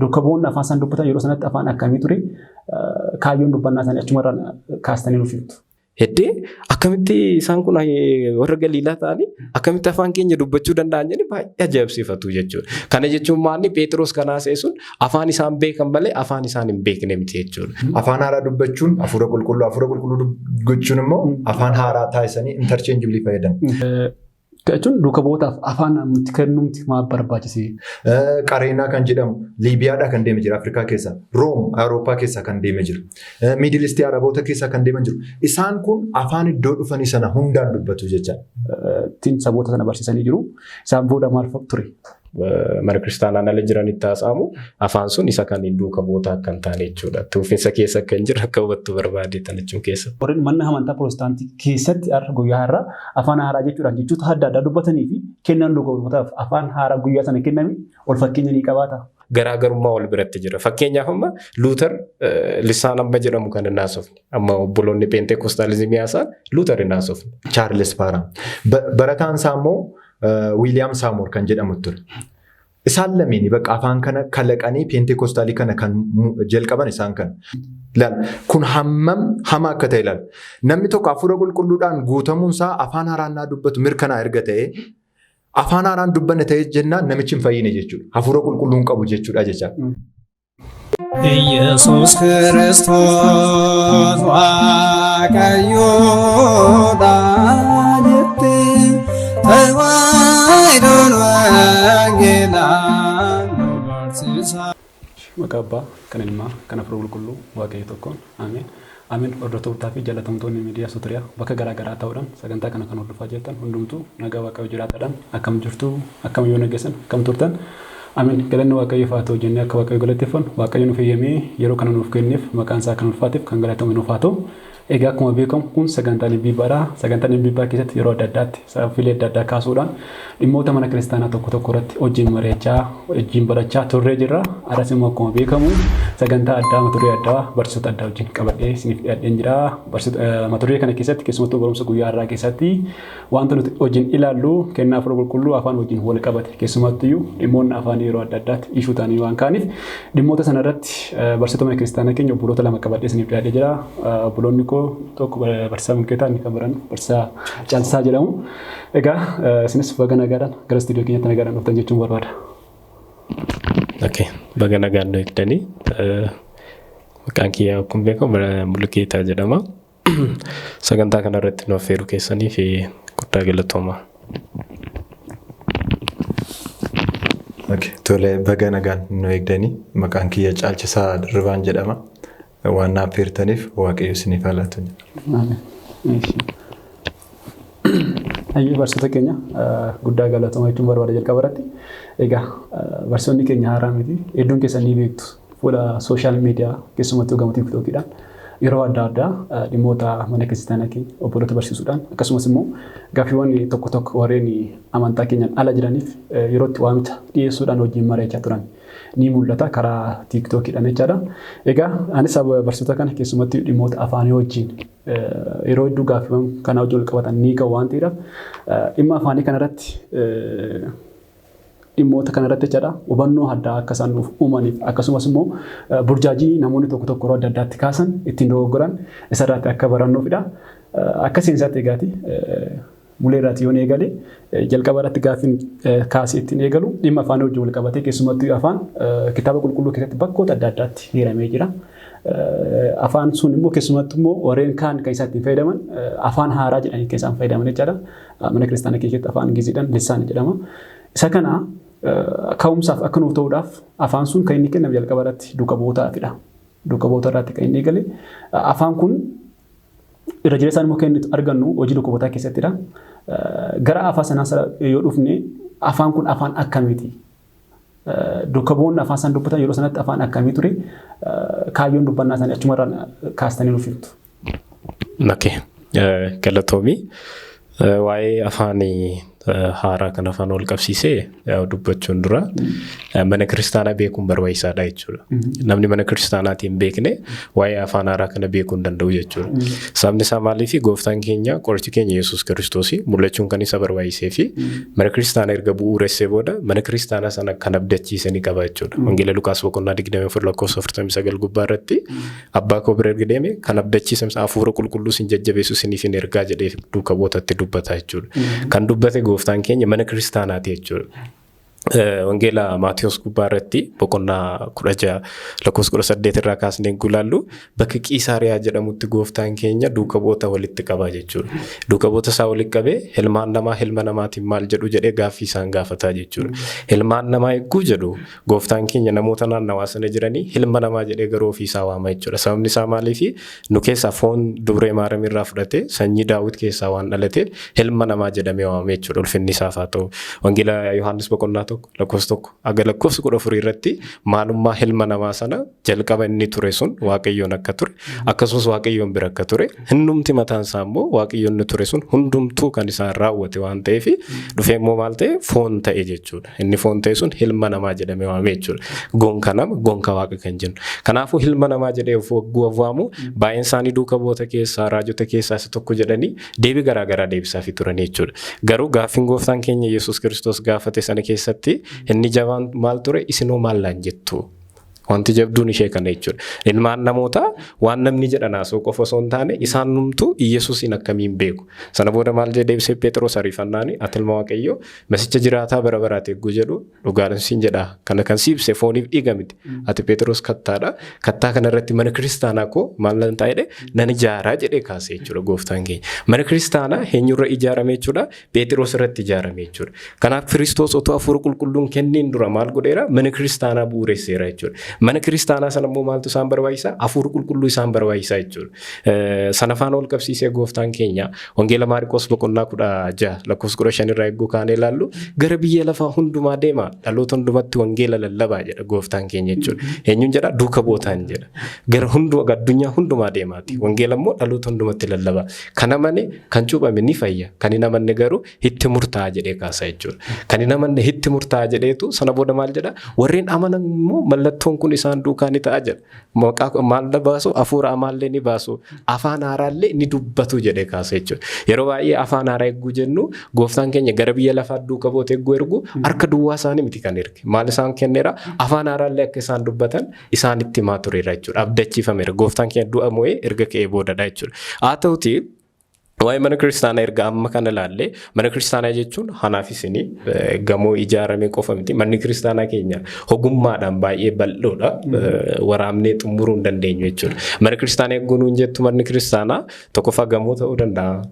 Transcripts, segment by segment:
Duuka bu'oonni afaan isaan dubbatan yeroo sanatti afaan akkamii ture? Kaayyoon dubbannaa isaanii achumarraan kaastanii nuuf himtu. Heddee akkamitti isaan kun warra Galiilaa ta'anii akkamitti afaan keenya dubbachuu danda'an jedhanii baay'ee ajaa'ibsiifatu jechuudha. Kana jechuun maalni Pheexiroos kan haasa'e sun afaan isaan beekan malee afaan isaan hin beekne miti jechuudha. Afaan haaraa dubbachuun hafuura qulqulluu, hafuura qulqulluu gochuun immoo afaan haaraa taasisanii interchangeably fayyadamu. Jechuun duuka bu'ootaaf afaan nutti kennumti maaf barbaachise? Qareenaa kan jedhamu Liibiyaadhaa kan deeme jira Afrikaa keessa. Room Awurooppaa keessaa kan deeme jira. Miidil Istii Araboota keessaa kan deeman jiru. Isaan kun afaan iddoo dhufanii sana hundaan dubbatu jecha. Ittiin saboota sana barsiisanii jiru. Isaan booda maal ture? Mana kiristaanaan ala jiranitti haasa'amu afaan sun isa kan duuka bu'oota akka hin taane jechuudha. Tuufinsa keessa akka hin jirre akka hubattu barbaadeetan jechuun keessa. Warreen mana amantaa pirootestaantii keessatti har'a guyyaa har'aa afaan haaraa jechuudhaan jechoota adda addaa dubbatanii fi kennaan duuka bu'ootaaf afaan haaraa guyyaa sana kenname ol fakkeenya ni qabaata. Garaagarummaa wal biratti jira. Fakkeenyaaf amma Luuter lissaan amma jedhamu kan hin haasofne. Amma obboloonni Peentekostaalizimii haasa'an Luuter hin haasofne. Chaarles Paaraam. Barataan isaa immoo Wiiliyaam Saamoor kan jedhamu ture. Isaan lameen bakka afaan kana kalaqanii Peentekoostaalii kana kan jalqaban isaan kana. Ilaal, kun hammam hamaa akka ta'e ilaal. Namni tokko hafuura qulqulluudhaan guutamuun isaa afaan haaraan naa dubbatu mirkanaa erga ta'e afaan haaraan dubbanne ta'e jennaan namichi hin fayyine jechuudha. Hafuura qulqulluu hin qabu jechuudha jecha. ኢየሱስ ክርስቶስ Waaqayyoodha jettee Tewaahidoon wangeelaan nu barsiisa. Maqaa Abbaa, kan Ilmaa, kan Hafuura Qulqulluu, Waaqayyo tokkoon. Ameen. Ameen. Hordoftootaa fi jaallatamtoonni miidiyaa Sotoriyaa bakka garaa garaa ta'uudhaan sagantaa kana kan hordofaa jirtan hundumtuu nagaa Waaqayyo jiraataadhaan akkam jirtu, akkam yoo nageessan, akkam turtan. Ameen. Galanni Waaqayyoof haa ta'u jennee akka Waaqayyo galateeffannu, Waaqayyo nuuf eeyyamee yeroo kana nuuf kenneef maqaan isaa kan ulfaateef kan galatamu nuuf haa ta'u. Egaa akkuma beekamu kun sagantaan Imbiibbaadha. Sagantaan Imbiibbaa keessatti yeroo adda addaatti sababiilee adda addaa kaasuudhaan dhimmoota mana kiristaanaa tokko tokko irratti wajjin mari'achaa, wajjin barachaa turree jirra. Har'as immoo akkuma beekamu sagantaa addaa mata duree addaa barsiisota addaa wajjin qabadhee isiniif dhiyaadheen jira. Mata duree kana keessatti keessumattuu barumsa guyyaa har'aa keessatti wanta nuti wajjin ilaallu kennaa Hafuura Qulqulluu afaan wajjin wal qabate, keessumattuyyuu dhimmoonni afaanii yeroo adda addaatti ishuu ta'anii waan ka'aniif dhimmoota sana irratti barsiisota mana kiristaanaa keenya obboloota lama qabadhee isiniif dhiyaadhee jira. Obboloonni koo tokko barsiisaa Mulkeetaa, inni kan biraan barsiisaa Caalchisaa jedhamu. Egaa isinis baga nagaadhaan gara istuudiyoo keenyatti nagaadhaan dhuftan jechuun barbaada. Okay. Baga nagaan nu eegdanii. Maqaan kiyyaa akkuma beekamu Mulkeetaa jedhama. Sagantaa kana irratti nu affeeruu keessanii fi guddaa galatoomaa. Okay, tole, baga nagaan nu eegdanii. Maqaan kiyya Caalchisaa Dirribaan jedhama. Waan na affeertaniif Waaqayyo isiniif haa laatu. Ameen. Hayyee, barsiisota keenya guddaa galatoomaa jechuun barbaada jalqaba irratti. Egaa barsiisonni keenya haaraa miti. Hedduun keessan ni beektu. Fuula social media, keessumattuu gama tiiktookiidhaan yeroo adda addaa dhimmoota mana kiristaanaa keenya obboloota barsiisuudhaan, akkasumas immoo gaaffiiwwan tokko tokko warreen amantaa keenyaan ala jiraniif yeroo itti waamicha dhiyeessuudhaan wajjin mari'achaa turan ni mul'ata karaa tiiktookiidhaan jechaadha. Egaa anis barsiisota kana keessumattuu dhimmoota afaanii wajjin yeroo hedduu gaaffiiwwan kanaa wajjin wal qabatan ni ka'u waan ta'eedhaaf, dhimma afaanii kanarratti, dhimmoota kanarratti jechaadha, hubannoo addaa akka isaan nuuf uumaniif, akkasumas immoo burjaajii namoonni tokko tokko yeroo adda addaatti kaasan ittiin dogoggoran isarraatti akka barannuufidha. Akka seensaatti egaati mulee irraati yoon eegale, jalqaba irratti gaaffiin kaasee ittiin eegalu dhimma afaanii wajjin wal qabatee, keessumattuu afaan kitaaba qulqulluu keessatti bakkoota adda addaatti heeramee jira. Afaan sun immoo keessumattuu immoo warreen kaan kan isaan ittiin fayyadaman afaan haaraa jedhanii kan isaan fayyadaman jechaadha. Mana kiristaanaa keessatti afaan Giziidhaan lissaan jedhama. Isa kana ka'umsaaf akka nuuf ta'uudhaaf, afaan sun kan inni kenname jalqaba irratti duuka bu'ootaafidha. Duuka bu'oota irraatti kan inni eegale. Afaan kun irra jireessaan immoo kan inni argannu hojii duuka bu'ootaa keessattidha. Gara afaan sanaa yoo dhufne, afaan kun afaan akkamiiti? Duuka bu'oonni afaan isaan dubbatan yeroo sanatti afaan akkamii ture? Kaayyoon dubbannaa isaanii achumarraan kaastanii nuuf himtu. Okay. Galatoomii. Waa'ee afaanii Haaraa kana afaan wal qabsiisee dubbachuun dura mana kiristaanaa beekuun barbaachisaadha jechuudha. Namni mana kiristaanaatiin hin beekne waa'ee afaan haaraa kana beekuu hin danda'u jechuudha. Sababni isaa maaliif? Gooftaan keenya, qorichi keenya Yesuus Kiristoos mul'achuun kan isa barbaachisee fi mana kiristaanaa erga bu'uuressee booda mana kiristaanaa sana kan abdachiise ni qaba jechuudha. Wangeela Lukaas boqonnaa 24 lakkoofsa 49 gubbaa irratti abbaa koo bira erga deeme kan abdachiise hafuura qulqulluu sin jajjabeessu siniif hin ergaa jedhee duuka bu'ootatti dubbata jechuudha. Kan dubbate gooftaan keenya mana kiristaanaati jechuudha. Wangeela Maatiyos gubbaa irratti boqonnaa 16 lakkoofsa 18 irraa kaasnee gulaallu, bakka Qiisaariyaa jedhamutti gooftaan keenya duuka bu'oota walitti qaba jechuudha. Duuka bu'oota isaa walitti qabee, ilmaan namaa ilma namaatiin maal jedhu jedhee gaaffii isaan gaafataa jechuudha. Ilmaan namaa eeguu jedhu, gooftaan keenya namoota naannawaa sana jiranii ilma namaa jedhee garuu ofii isaa waama jechuudha. Sababni isaa maaliifi? Nu keessaa foon dubree Maaram irraa fudhatee sanyii Daawit keessaa waan dhalateef ilma namaa jedhamee waamame jechuudha. Ulfinni isaaf haa ta'u. Wangeela Yohaannis boqonnaa 1 lakkoofsa 1 aga lakkoofsa 14 irratti maalummaa ilma namaa sana, jalqaba inni ture sun Waaqayyoon akka ture, akkasumas Waaqayyoon bira akka ture, innumti mataan isaa immoo Waaqayyoon inni ture sun hundumtuu kan isaan raawwate waan ta'eef, dhufee immoo maal ta'e? Foon ta'e jechuudha. Inni foon ta'e sun ilma namaa jedhamee waamame jechuudha. Gonka nama, gonka Waaqa kan jennu. Kanaafuu ilma namaa jedhee of waamu, baay'een isaanii duuka bu'oota keessaa, raajota keessaa isa tokko jedhanii deebii garaa garaa deebisaafii turan jechuudha. Garuu gaaffiin gooftaan keenya Yesuus Kiristoos gaafate sana keessatti inni jabaan maal ture? Isinoo maal naan jettu? Wanti jabduun ishee kana jechuudha. Ilmaan namootaa waan namni jedhan haasa'u qofa osoo hin taane, isaan numtuu Iyyasuusiin akkamiin beeku? Sana booda maal jedhee deebisee Phexros ariifannaani? Ati ilma Waaqayyoo, masicha jiraataa bara baraati egguu jedhu, dhugaadhaan siin jedha. Kana kan si ibse fooniif dhiiga miti. Ati Phexros kattaadha. Kattaa kana irratti mana kiristaanaa koo maal nan ta'a jedhee nan ijaaraa jedhee kaase jechuudha gooftaan keenya. Mana kiristaanaa eenyurra ijaarame jechuudha? Phexros irratti ijaarame jechuudha. Kanaaf Kiristoos otoo hafuura qulqulluun kenniin dura maal godheera? Mana kiristaanaa bu'uuresseera jechuudha. Mana kiristaanaa sana immoo maaltu isaan barbaachisa? Hafuura qulqulluu isaan barbaachisa jechuudha. Sana faana wal qabsiisee gooftaan keenya Wangeela Maarqos boqonnaa 16 lakkoofsa 15 irraa eeguu kaanee ilaallu, gara biyya lafaa hundumaa deema, dhaloota hundumatti wangeela lallabaa jedha gooftaan keenya jechuudha. Eenyuun jedha? Duuka bu'ootaan jedha. Gara hundumaa, addunyaa hundumaa deemaati. Wangeela immoo dhaloota hundumatti lallabaa. Kan amane, kan cuuphame ni fayya. Kan hin amanne garuu itti murtaa'a jedhee kaasa jechuudha. Kan hin amanne itti murtaa'a jedheetu sana booda maal jedha? Warreen amanan immoo mallattoon kun isaan duukaa ni ta'a jedha. Maqaa maal baasu? Hafuura amaallee ni baasu. Afaan haaraallee ni dubbatu jedhee kaasa jechuudha. Yeroo baay'ee afaan haaraa egguu jennu, gooftaan keenya gara biyya lafaa duuka bu'oota egguu ergu harka duwwaa isaanii miti kan erge. Maal isaan kenneera? Afaan haaraallee akka isaan dubbatan isaanitti himaa tureera jechuudha. Abdachiifameera. Gooftaan keenya du'a mo'ee erga ka'ee boodadha jechuudha. Haa ta'uti, waa'ee mana kiristaanaa erga amma kana ilaalle, mana kiristaanaa jechuun anaaf isinii gamoo ijaarame qofa miti. Manni kiristaanaa keenya ogummaadhaan baay'ee bal'oodha. Waraabnee xumuruu hin dandeenyu jechuudha. Mana kiristaanaa eeguu nuun jettu, manni kiristaanaa tokkoffaa gamoo ta'uu danda'a.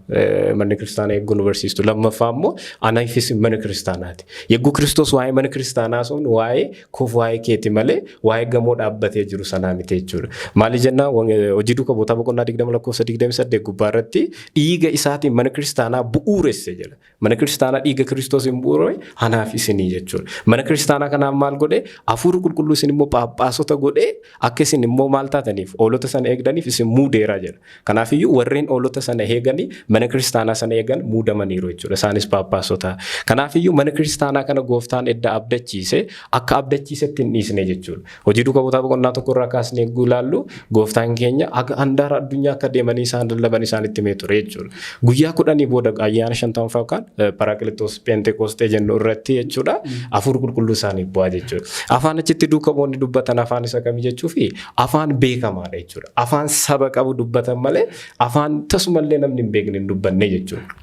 Manni kiristaanaa eeguu nu barsiistu. Lammaffaa immoo anaaf isin mana kiristaanaati. Yegguu Kiristoos waa'ee mana kiristaanaa sun waa'ee koof waa'ee keeti malee waa'ee gamoo dhaabbatee jiru sanaa miti jechuudha. Maali jennaa, Hojii Duuka Buutaa boqonnaa 20 lakkoofsa 28 gubbaa irratti dhiiga isaatiin mana kiristaanaa bu'uuresse jedha. Mana kiristaanaa dhiiga Kiristoos hin bu'uure anaaf isinii jechuudha. Mana kiristaanaa kanaaf maal godhe? Hafuurri qulqulluu isin immoo phaaphaasota godhee akka isin immoo maal taataniif, hoolota sana eegdaniif isin muudeera jedha. Kanaafiyyuu warreen hoolota sana eeganii, mana kiristaanaa sana eegan muudamaniiru jechuudha. Isaanis phaaphaasota. Kanaafiyyuu mana kiristaanaa kana gooftaan edda abdachiise akka abdachiisetti hin dhiisne jechuudha. Hojii Duuka Buutaa boqonnaa 1 irraa kaasnee eeguu ilaallu, gooftaan keenya aga handaara addunyaa akka deemanii isaan lallaban isaanitti himee ture jechuudha. Guyyaa 10 booda ayyaana 50ffaa yookaan Paraaqilixoos Pheenxeqoosxee jennu irratti jechuudha, hafuurri qulqulluu isaaniif bu'aa jechuudha. Afaan achitti duuka bu'oonni dubbatan afaan isa kamii jechuu fi afaan beekamaadha jechuudha. Afaan saba qabu dubbatan malee afaan tasumallee namni hin beekne hin dubbanne jechuudha.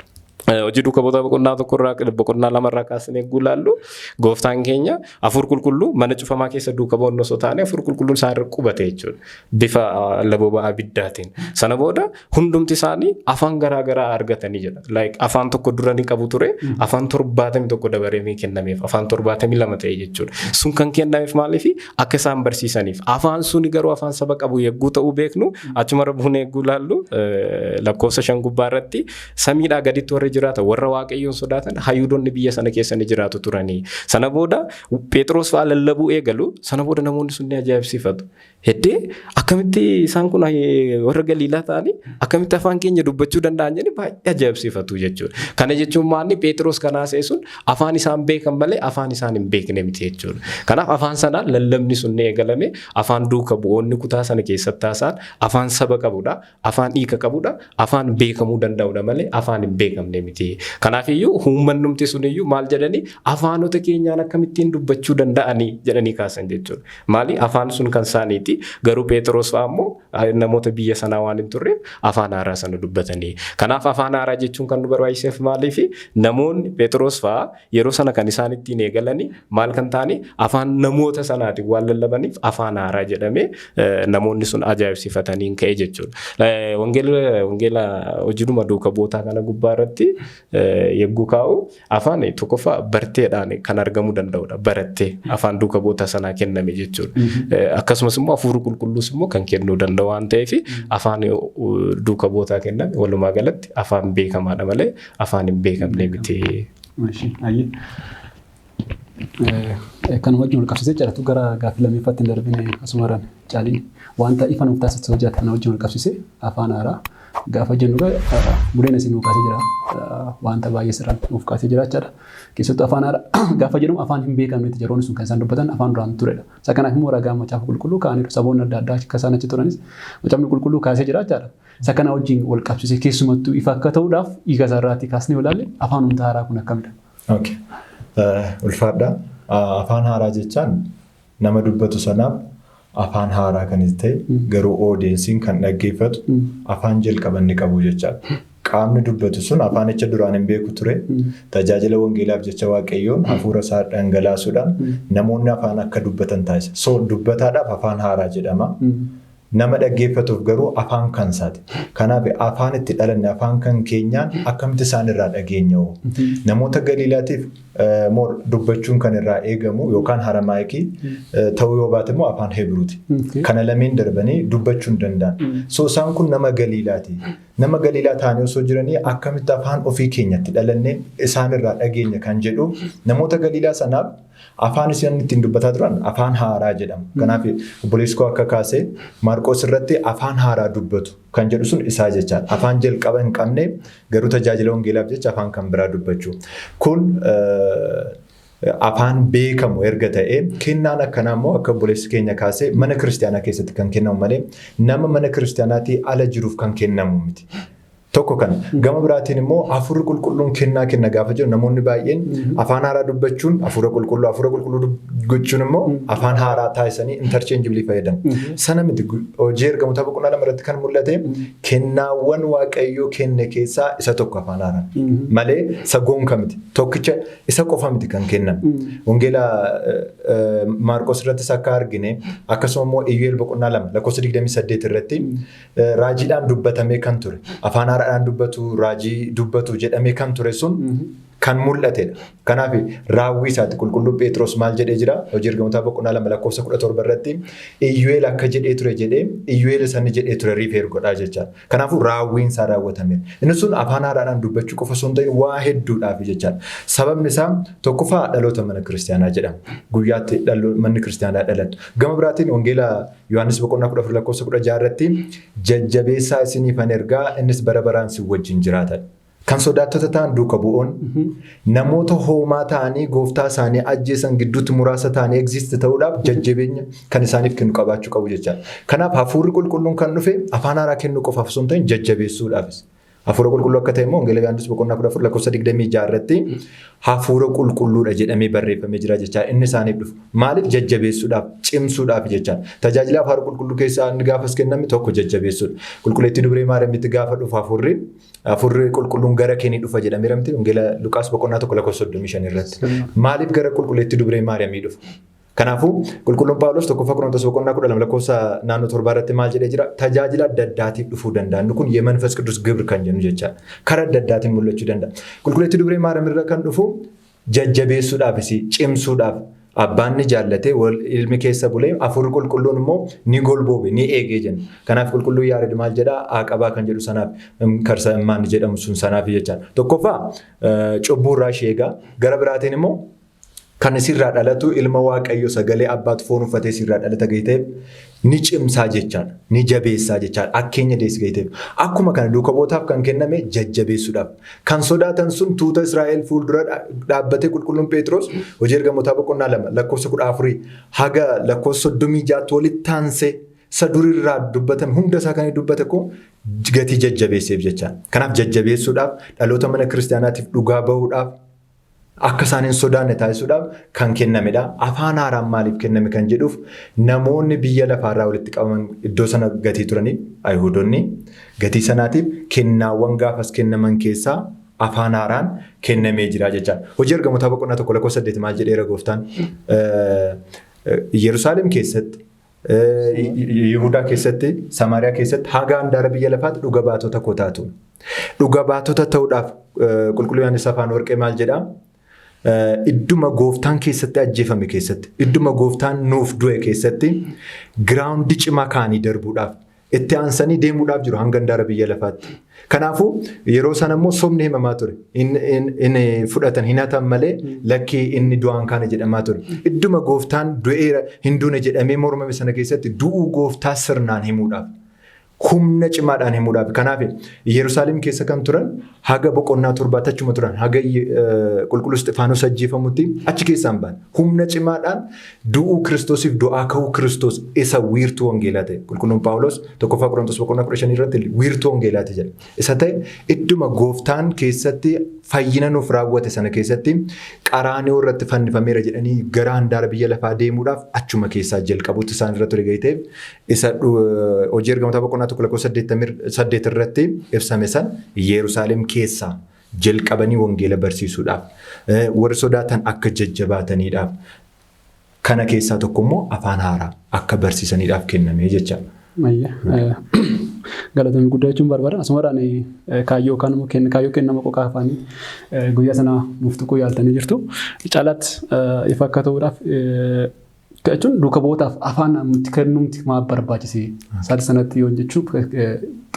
Hojii Duuka Buutaa boqonnaa 1 irraa, boqonnaa 2 irraa kaasnee eeguu ilaallu, gooftaan keenya hafuur qulqulluu mana cufamaa keessa duuka bu'oonni osoo ta'anii hafuur qulqulluun isaan irra qubate jechuudha. Bifa labooba abiddaatiin. Sana booda hundumti isaanii afaan garaa garaa argatanii jedha. Like afaan tokko dura ni qabu ture, afaan 71 dabaree ni kennameef, afaan 72 ta'e jechuudha. Sun kan kennameef maaliif? Akka isaan barsiisaniif. Afaan suni garuu afaan saba qabu yegguu ta'uu beeknu, achumarra buunee eegguu ilaallu, lakkoofsa 5 gubbaa irratti samiidhaa gaditti warri jiran jiraatan, warra Waaqayyoon sodaatan, hayuudonni biyya sana keessa ni jiraatu turanii. Sana booda Phexros fa'aa lallabuu eegalu. Sana booda namoonni sun ni ajaa'ibsiifatu. Heddee akkamitti isaan kun warra Galiilaa ta'anii akkamitti afaan keenya dubbachuu danda'an jedhanii baay'ee ajaa'ibsiifatu jechuudha. Kana jechuun maanni Phexros kan haasa'e sun afaan isaan beekan malee afaan isaan hin beekne miti jechuudha. Kanaaf afaan sanaan lallabni sun ni eegalame. Afaan duuka bu'oonni kutaa sana keessatti haasa'an afaan saba qabudha, afaan hiika qabudha, afaan beekamuu danda'udha malee afaan hin beekamne miti. Kanaafiyyuu uummanni suniyyuu maal jedhanii, afaanota keenyaan akkamittiin dubbachuu danda'anii jedhanii kaasan jechuudha. Maali, afaan sun kan isaaniiti, garuu Phexros fa'aa immoo namoota biyya sanaa waan hin turreef afaan haaraa sana dubbatanii. Kanaaf afaan haaraa jechuun kan nu barbaachiseef maaliifi, namoonni Phexros fa'aa yeroo sana kan isaan ittiin eegalanii maal kan ta'anii, afaan namoota sanaatiin waan lallabaniif afaan haaraa jedhamee namoonni sun ajaa'ibsiifatanii ka'e jechuudha. Wangeela hojiidhuma duuka bu'ootaa kana gubbaa irratti yegguu kaa'u, afaan tokkoffaa barteedhaan kan argamuu danda'udha. Barattee afaan duuka bu'oota sanaa kenname jechuudha. Akkasumas immoo hafuurri qulqulluus immoo kan kennuu danda'u waan ta'eef, afaan duuka bu'ootaa kenname walumaa galatti afaan beekamaadha malee afaan hin beekamne miti. Kan wajjin wal qabsiisee jedhatu gara gaaffii lammeeffaatti hin darbine, asumarraan caaliin wanta ifa nuuf taasisu hojjeta. Kana wajjin wal qabsiisee afaan haaraa gaafa jennu buddeena isin nuuf kaasee jira, wanta baay'ee sirraan nuuf kaasee jira jechaadha. Keessattuu afaan haaraa gaafa jedhamu afaan hin beekamnetti yeroon sun kan isaan dubbatan afaan duraan turedha. Isa kanaaf immoo ragaa Macaafa Qulqulluu kaa'aniiru, saboonni adda addaa akka isaan achi turanis Macaafni Qulqulluu kaasee jira jechaadha. Isa kana wajjin wal qabsiisee keessumattuu ifa akka ta'uudhaaf hiika isaarraatii kaasnee ilaalle, afaan humna haaraa kun akkamidha? Ulfaadha. Afaan haaraa jechaan nama dubbatu sanaaf afaan haaraa kan ta'e, garuu audienceiin kan dhaggeeffatu afaan jalqaba inni qabu jechaadha. Qaamni dubbatu sun afaanicha duraan hin beeku ture. Tajaajila wangeelaaf jecha Waaqayyoon hafuura isaa dhangalaasuudhaan namoonni afaan akka dubbatan taasisa. So dubbataadhaaf afaan haaraa jedhama. Nama dhaggeeffatuuf garuu afaan kan isaati. Kanaaf afaan itti dhalanne, afaan kan keenyaan akkamitti isaan irraa dhageenya? Namoota Galiilaatiif more dubbachuun kan irraa eegamu yookaan Haramaayikii ta'uu yoo baate immoo afaan Hebruuti. Kana lameen darbanii dubbachuu hin danda'an. So isaan kun nama Galiilaati. Nama Galiilaa ta'anii osoo jiranii akkamitti afaan ofii keenyatti dhalanneen isaan irraa dhageenya kan jedhu, namoota Galiilaa sanaaf afaan isaan ittiin dubbataa turan afaan haaraa jedhama. Kanaaf obboleessi koo akka kaasee Maarqos irratti afaan haaraa dubbatu kan jedhu sun isaa jechaadha. Afaan jalqaba hin qabne, garuu tajaajila wangeelaaf jecha afaan kan biraa dubbachuu. Kun afaan beekamu erga ta'ee, kennaan akkanaa immoo akka obboleessi keenya kaasee mana kiristaanaa keessatti kan kennamu malee nama mana kiristaanaatii ala jiruuf kan kennamu miti. Tokko kana. Gama biraatiin immoo hafuurri qulqulluun kennaa kenna gaafa jedhu, namoonni baay'een afaan haaraa dubbachuun hafuura qulqulluu gochuun immoo afaan haaraa taasisanii interchangeably fayyadamu. Sana miti. Hojii Ergamoota boqonnaa 2 irratti kan mul'ate kennaawwan Waaqayyoo kenne keessaa isa tokko afaan haaraan. Malee isa gonka miti. Tokkicha isa qofa miti kan kenname. Wangeela Maarqos irrattis akka argine, akkasuma immoo Iyyu'eel boqonnaa 2 lakkoofsa 28 irratti raajiidhaan dubbatamee kan ture, afaan haaraadhaan dubbatu, raajii dubbatu jedhamee kan ture sun kan mul'atedha. Kanaaf raawwii isaati qulqulluu Phexros maal jedhee jira? Hojii Ergamootaa boqonnaa 2 lakkoofsa 17 irratti Iyyu'eel akka jedhee ture jedhee, Iyyu'eel sanni jedhee ture refer godhaa jechaadha. Kanaafuu raawwiin isaa raawwatameera. Inni sun afaan haaraadhaan dubbachuu qofa osoo hin ta'in waa hedduudhaaf jechaadha. Sababni isaa tokkoffaa dhaloota mana kiristaanaa jedhama. Guyyaatti manni kiristaanaa dhalatu. Gama biraatiin Wangeela Yohaannis boqonnaa 14 lakkoofsa 16 irratti jajjabeessaa isiniifan ergaa, innis bara baraan si wajjin jiraata. Kan sodaattota ta'an duuka bu'oon namoota hoomaa ta'anii gooftaa isaanii ajjeesan gidduutti muraasa ta'anii exist ta'uudhaaf jajjabeenya kan isaaniif kennu qabaachuu qabu jechaadha. Kanaaf hafuurri qulqulluun kan dhufe afaan haaraa kennuu qofaaf osoo hin ta'in jajjabeessuudhaafis. Hafuura qulqulluu akka ta'e immoo Wangeela Yohaannis boqonnaa 14 lakkoofsa 26 irratti hafuura qulqulluudha jedhamee barreeffamee jira jechaadha. Inni isaaniif dhufu. Maaliif? Jajjabeessuudhaaf, cimsuudhaaf jechaadha. Tajaajila hafuura qulqulluu keessaa inni gaafas kenname tokko jajjabeessuudha. Qulqulleettii Dubree Maariyaamitti gaafa dhufu hafuurri qulqulluun gara kee ni dhufa jedhamee ramti Wangeela Luqaas boqonnaa 1 lakkoofsa 35 irratti. Maaliif gara qulqulleettii Dubree Maariyaamii dhufa? Kanaafuu qulqulluun Phaawulos 1ffaa Qorontos boqonnaa 12 lakkoofsa naannoo 7 irratti maal jedhee jira? Tajaajila adda addaatiif dhufuu danda'a. Inni kun የመንፈስ ቅዱስ ግብር kan jennu jechaadha. Karaa adda addaatiin mul'achuu danda'a. Qulqulleettii Dubree Maariyaam irra kan dhufu jajjabeessuudhaafis, cimsuudhaaf. Abbaan ni jaallate, ilmi keessa bulee, hafuurri qulqulluun immoo ni golboobe, ni eegee jenna. Kanaaf qulqulluu Yaared maal jedhaa? Aqabaa kan jedhu sanaaf karsa immaan jedhamu sun sanaaf jechaadha. Tokkoffaa cubbuu irraa ishee eegaa, gara biraatiin immoo kan sirraa dhalatu ilma Waaqayyo sagalee abbaatu foon uffatee sirraa dhalata gahee ni cimsaa jechaadha. Ni jabeessaa jechaadha. Akkeenya deessi gahee. Akkuma kana duuka bu'ootaaf kan kenname jajjabeessuudhaaf. Kan sodaatan sun tuuta Israa'el fuuldura dhaabbatee qulqulluun Phexros hojii ergamootaa boqonnaa 2 lakkoofsa 14 haga lakkoofsa 36 walitti aansee isa durirraa dubbatame hunda isaa kan dubbate koo gatii jajjabeesseef jechaadha. Kanaaf jajjabeessuudhaaf dhaloota mana kiristaanaatiif dhugaa bahuudhaaf akka isaan hin sodaanne taasisuudhaaf kan kennamedha. Afaan haaraan maaliif kenname kan jedhuuf namoonni biyya lafaarraa walitti qabaman iddoo sana gatii turaniif Ayihuudonni gatii sanaatiif kennaawwan gaafas kennaman keessaa afaan haaraan kennamee jira jechaadha. Hojii ergamootaa boqonnaa 1 lakkoofsa 8 maal jedheera gooftaan? Yerusaalem keessatti, Yihudaa keessatti, Samaariyaa keessatti haga handaara biyya lafaatti dhuga baatota koo taatu. Dhuga baatota ta'uudhaaf qulqulluu Yohaannis afaan warqee maal jedhaa? Idduma gooftaan keessatti ajjeefame keessatti, idduma gooftaan nuuf du'e keessatti giraawundi cimaa kaanii darbuudhaaf itti aansanii deemuudhaaf jiru hanga handaara biyya lafaatti. Kanaafuu yeroo sana immoo sobni himamaa ture. Inni fudhatan hin hatan malee lakkii inni du'aan kaane jedhamaa ture. Idduma gooftaan du'eera hin duune jedhamee mormame sana keessatti du'uu gooftaa sirnaan himuudhaaf. Humna cimaadhaan himuudhaaf. Kanaaf Yerusaalem keessa kan turan haga boqonnaa torbaatti achuma turan. Haga qulqulluu Isxifaanos ajjeefamutti achi keessaan ba'an. Humna cimaadhaan du'uu Kiristoosiif du'aa ka'uu Kiristoos isa wiirtuu wangeelaa ta'e. Qulqulluun Phaawulos tokkoffaa Qorontos boqonnaa 15 irratti wiirtuu wangeelaati jedha. Isa ta'e idduma gooftaan keessatti fayyina nuuf raawwate sana keessatti qaraanioo irratti fannifameera jedhanii gara handaara biyya lafaa deemuudhaaf achuma keessaa jalqabutti isaan irra ture gahee ta'eef isa hojii ergamootaa boqonnaa 1 lakkoofsa 8 irratti ibsame san Yerusaalem keessaa jalqabanii wangeela barsiisuudhaaf warri sodaatan akka jajjabaataniidhaaf kana keessaa tokko immoo afaan haaraa akka barsiisaniidhaaf kenname jecha. Galatamii guddaa jechuun barbaada. Asumarraan kaayyoo yookaan immoo kaayyoo kennama qoqaa afaanii guyyaa sana nuuf tuquu yaaltanii jirtu. Caalaatti ifa akka ta'uudhaaf jechuun duuka bu'ootaaf afaan nuti kennumti maaf barbaachise? Saala sanatti yoo jechuun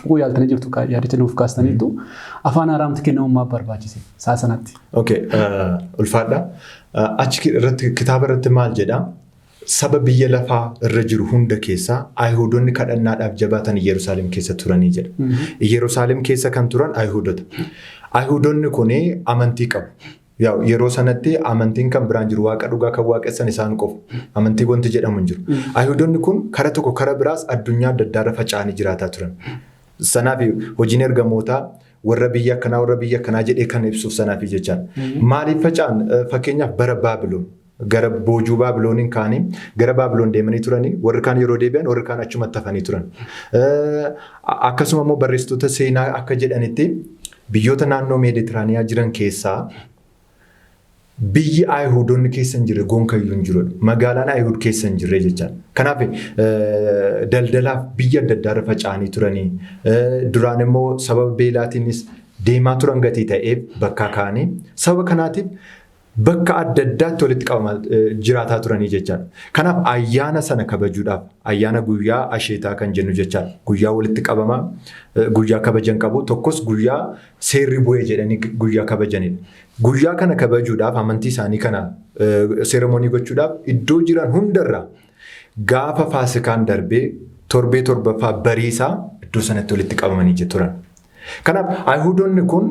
tuquu yaaltanii jirtu yaadicha nuuf kaastaniitu afaan haaraamti kennamuun maaf barbaachise saala sanatti? Okay, ulfaadha. Achi irratti kitaaba irratti maal jedhaa? Saba biyya lafaa irra jiru hunda keessaa Ayihuudonni kadhannaadhaaf jabaatan Yerusaalem keessa turanii jedha. Yerusaalem keessa kan turan Ayihuudota. Ayihuudonni kun amantii qabu. Yeroo sanatti amantiin kan biraan jiru waaqa dhugaa kan waaqessan isaan qofa. Amantii wanti jedhamu hin jiru. Ayihuudonni kun kara tokko kara biraas addunyaa adda addaarra faca'anii jiraataa turan. Sanaaf hojiin ergamootaa warra biyya akkanaa warra biyya akkanaa jedhee kan ibsuuf sanaaf jechaan. Maaliif faca'an? Fakkeenyaaf bara Baabiloon. Gara boojuu Baabilooniin kaanii gara Baabiloon deemanii turanii warri kaan yeroo deebi'an warri kaan achumatti hafanii turan. Akkasuma immoo barreessitoota seenaa akka jedhanitti biyyoota naannoo Meeditiraaniyaa jiran keessaa biyyi Ayihuudonni keessa hin jirre gonkayyuu hin jiru. Magaalaan Ayihuud keessa hin jirre jechaadha. Kanaaf daldalaaf biyya adda addaarra faca'anii turanii duraan immoo sababa beelaatiinis deemaa turan gatii ta'eef bakka kaanii sababa kanaatiif bakka adda addaatti walitti qabamaa jiraataa turanii jechaadha. Kanaaf ayyaana sana kabajuudhaaf ayyaana guyyaa asheetaa kan jennu jechaadha. Guyyaa walitti qabamaa guyyaa kabajan qabu tokkos guyyaa seerri bu'ee jedhanii guyyaa kabajanidha. Guyyaa kana kabajuudhaaf amantii isaanii kana seeremoonii gochuudhaaf iddoo jiran hundarraa gaafa faasikaan darbee torbee torbaffaa bariisaa iddoo sanatti walitti qabamanii turan. Kanaaf Ayihuudonni kun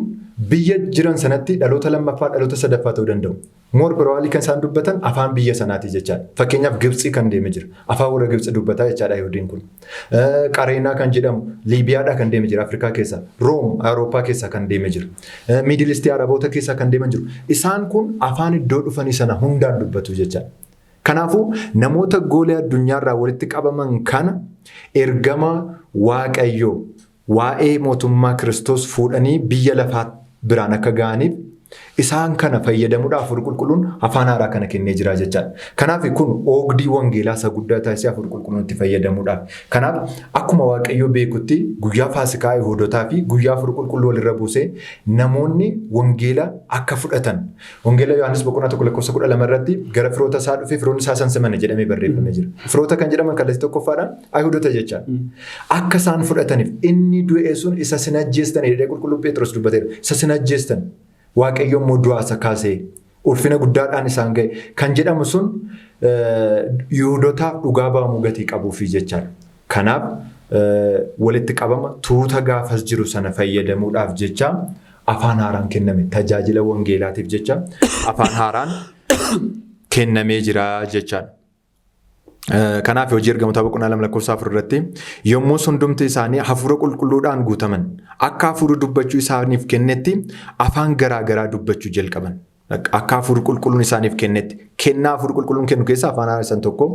biyya jiran sanatti dhaloota lammaffaa dhaloota sadaffaa ta'uu danda'u. Moor Birwaalii kan isaan dubbatan afaan biyya sanaati jechaadha. Fakkeenyaaf Gibxii kan deeme jira. Afaan warra Gibxii dubbataa jechaadha Ayihuudiin kun. Qareenaa kan jedhamu Liibiyaadhaa kan deeme jira Afrikaa keessa. Room Awurooppaa keessaa kan deeme jira. Miidilistii Araboota keessaa kan deeman jiru. Isaan kun afaan iddoo dhufanii sana hundaan dubbatu jechaadha. Kanaafuu namoota goolee addunyaarraa walitti qabaman kana ergama Waaqayyoo waa'ee mootummaa Kiristoos fuudhanii biyya lafaa biraan akka ga'aniif Isaan kana fayyadamuudhaaf Hafuurri Qulqulluun afaan haaraa kana kennee jira jechaadha. Kanaaf kun oogdii wangeelaa isa guddaa taasisee Hafuurri Qulqulluun itti fayyadamuudhaaf. Kanaaf akkuma Waaqayyo beekutti guyyaa Faasikaa Yihuudotaa fi guyyaa Hafuurri Qulqulluu walirra buusee namoonni wangeela akka fudhatan. Wangeela Yohaannis boqonnaa 1 lakkoofsa 12 irratti gara firoota isaa dhufee firoonni isaa isaan simanne jedhamee barreeffamee jira. Firoota kan jedhaman kallattii tokkoffaadhaan Yihuudota jechaadha. Akka isaan fudhataniif inni du'e sun isa sin ajjeestan jedhee qulqulluu Phexros dubbateera. Isa sin ajjeestan. Waaqayyo immoo du'aa isa kaasee ulfina guddaadhaan isaan ga'e kan jedhamu sun Yihuudotaaf dhugaa ba'amuu gatii qabuufi jechaadha. Kanaaf walitti qabama tuuta gaafas jiru sana fayyadamuudhaaf jecha afaan haaraan kenname, tajaajila wangeelaatiif jecha afaan haaraan kennamee jira jechaadha. Kanaaf Hojii Ergamootaa boqonnaa 2 lakkoofsa 4 irratti yommuu hundumti isaanii hafuura qulqulluudhaan guutaman, akka hafuurri dubbachuu isaaniif kennetti afaan garaa garaa dubbachuu jalqaban. Akka hafuurri qulqulluun isaaniif kennetti, kennaa hafuurri qulqulluun kennu keessaa afaan haaraa isaan tokko,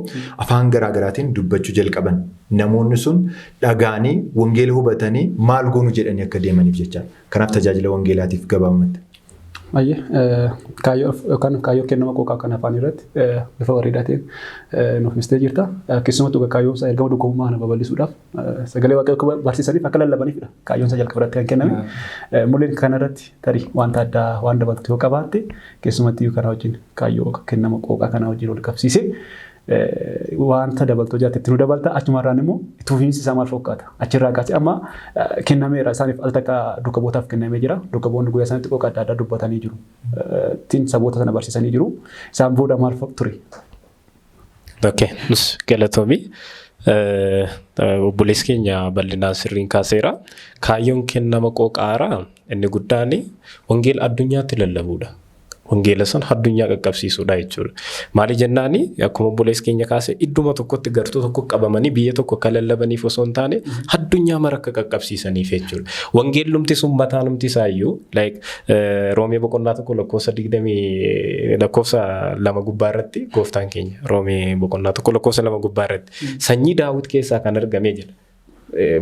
afaan garaa garaatiin dubbachuu jalqaban. Namoonni sun dhagaanii wangeela hubatanii maal goonu jedhanii akka deemaniif jecha. Kanaaf tajaajila wangeelaatiif gabaabumatti. Ayyee, kaayyoo yookaan kaayyoo kennama qooqaa kan afaan irratti bifa bareedaa ta'een nuuf ibsitee jirta. Keessumattuu kaayyoon isaa ergama duukaa kana babal'isuudhaaf, sagalee Waaqayyoo akka barsiisaniif, akka lallabaniifidha. Kaayyoon isaa jalqaba irratti kan kenname. Mul'in kanarratti tarii wanta addaa waan dabaltu yoo qabaatte, keessumattuu kana wajjin, kaayyoo kennama qooqaa kana wajjin wal qabsiisee wanta dabaltuu jiraate itti nu dabalta. Achumarraan immoo itti fufiinsi isaa maal fakkaata? Achirraa kaasee amma kennameera isaaniif, al takka duuka bu'ootaaf kennamee jira. Duuka bu'oonni guyyaa isaaniitti qooqa adda addaa dubbatanii jiru, ittiin saboota sana barsiisanii jiru. Isaan booda maal ture? Okay, nus galatoomii. Obboleessi keenya bal'inaan sirriin kaaseera. Kaayyoon kennama qooqaaraa inni guddaan wangeela addunyaatti lallabuudha. Wangeela sana addunyaa qaqqabsiisuudha jechuudha. Maali jennaani, akkuma obboleessi keenya kaase, idduma tokkotti gartuu tokko qabamanii biyya tokko akka lallabaniif osoo hin taane, addunyaa mara akka qaqqabsiisaniif jechuudha. Wangeellumti sun mataanumti isaayyuu, like, Roomee boqonnaa 1 lakkoofsa 20 lakkoofsa 2 gubbaa irratti, gooftaan keenya Roomee boqonnaa 1 lakkoofsa 2 gubbaa irratti sanyii Daawit keessaa kan argame jedha.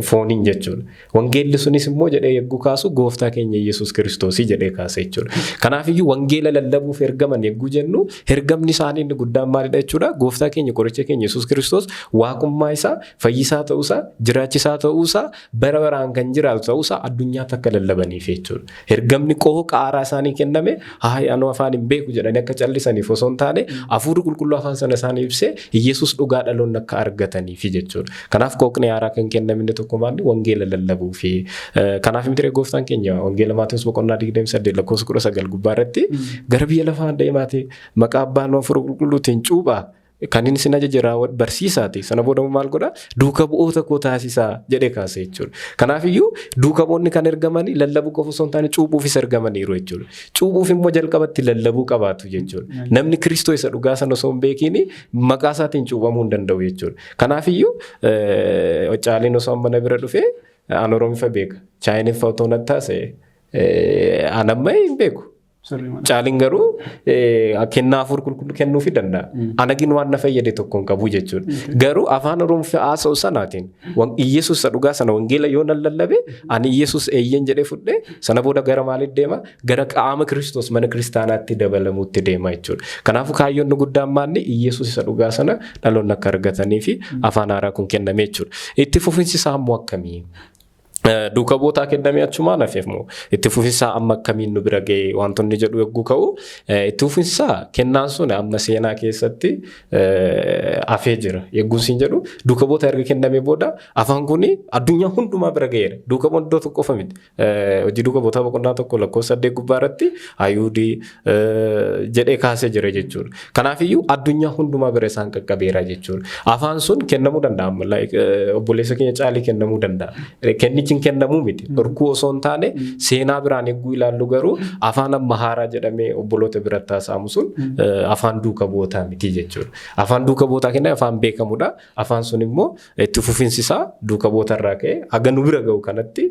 Fooniin jechuudha. Wangeelli sunis immoo jedhee yegguu kaasu gooftaa keenya Yesuus Kiristoosii jedhee kaasa jechuudha. Kanaafiyyuu wangeela lallabuuf ergaman yegguu jennu, ergamni isaanii inni guddaan maalidha jechuudha? Gooftaa keenya, qoricha keenya Yesuus Kiristoos, waaqummaa isaa, fayyisaa ta'uusaa, jiraachisaa ta'uusaa, bara baraan kan jiraatu ta'uusaa addunyaatti akka lallabaniif jechuudha. Ergamni qooqa haaraa isaanii kenname haa anuu afaan hin beeku jedhanii akka callisaniif osoo hin taane, hafuurri qulqulluu afaan sana isaanii ibsee Yesuus dhugaa dhaloonni akka argataniif jechuudha. Kanaaf qooqni haaraa kan kenname inni tokko maalli? Wangeela lallabuu fi kanaaf miti gooftaan keenya wangeela Maatewos boqonnaa 28 lakkoofsa 19 gubbaa irratti gara biyya lafaa deemaate maqaa abbaan hafuura qulqulluutiin cuuphaa, kan inni isin ajaje raawwadhu barsiisaati. Sana booda maal godha? Duuka bu'oota koo taasisaa jedhee kaase jechuudha. Kanaafiyyuu duuka bu'oonni kan ergamanii lallabuu qofa osoo hin taane, cuuphuufis ergamaniiru jechuudha. Cuuphuuf immoo jalqabatti lallabuu qabaatu jechuudha. Namni Kiristoo isa dhugaa sana osoo hin beekiin maqaa isaatiin cuuphamuu hin danda'u jechuudha. Kanaafiyyuu Caaliin osoo amma na bira dhufee, an Oromiffa beeka. Chaayiniffa otoo natti haasa'e, an amma hin beeku. Caaliin garuu kennaa hafuura qulqulluu kennuufii danda'a. Anagin waan na fayyade tokko hin qabu jechuudha. Garuu afaan Oromoo haasa'u sanaatiin Iyyasuus isa dhugaa sana wangeela yoo nan lallabe, ani Iyyasuus eeyyen jedhee fudhee, sana booda gara maalitti deema? Gara qaama Kiristoos mana kiristaanaatti dabalamuutti deema jechuudha. Kanaafuu kaayyoon guddaan maalni? Iyyasuus isa dhugaa sana dhaloonni akka argatanii fi afaan haaraa kun kenname jechuudha. Itti fufinsi isaa immoo akkamii? Duuka bu'ootaa kennamee achumaan hafeef moo itti fufinsaa amma akkamiin nu bira ga'e wantoonni jedhu yogguu ka'u, itti fufinsaa kennaan sun amma seenaa keessatti hafee jira. Yogguun siin jedhu, duuka bu'oota erga kennamee booda afaan kun addunyaa hundumaa bira ga'eera. Duuka bu'oonni iddoo tokko qofa miti. Hojii duuka bu'ootaa boqonnaa 1 lakkoofsa 8 gubbaa irratti Ayuudii jedhee kaasee jira jechuudha. Kanaafiyyuu addunyaa hundumaa bira isaan qaqqabeera jechuudha. Afaan sun kennamuu danda'a amma obboleessa keenya Caalii kennamuu danda'a. Kennichi hin kennamuu miti. Dhorkuu osoo hin taane, seenaa biraan eeguu ilaallu garuu afaan amma haaraa jedhamee obboloota biratti haasa'amu sun afaan duuka bu'ootaa miti jechuudha. Afaan duuka bu'ootaa kenna afaan beekamudha. Afaan sun immoo itti fufinsi isaa duuka bu'oota irraa ka'ee haga nu bira ga'u kanatti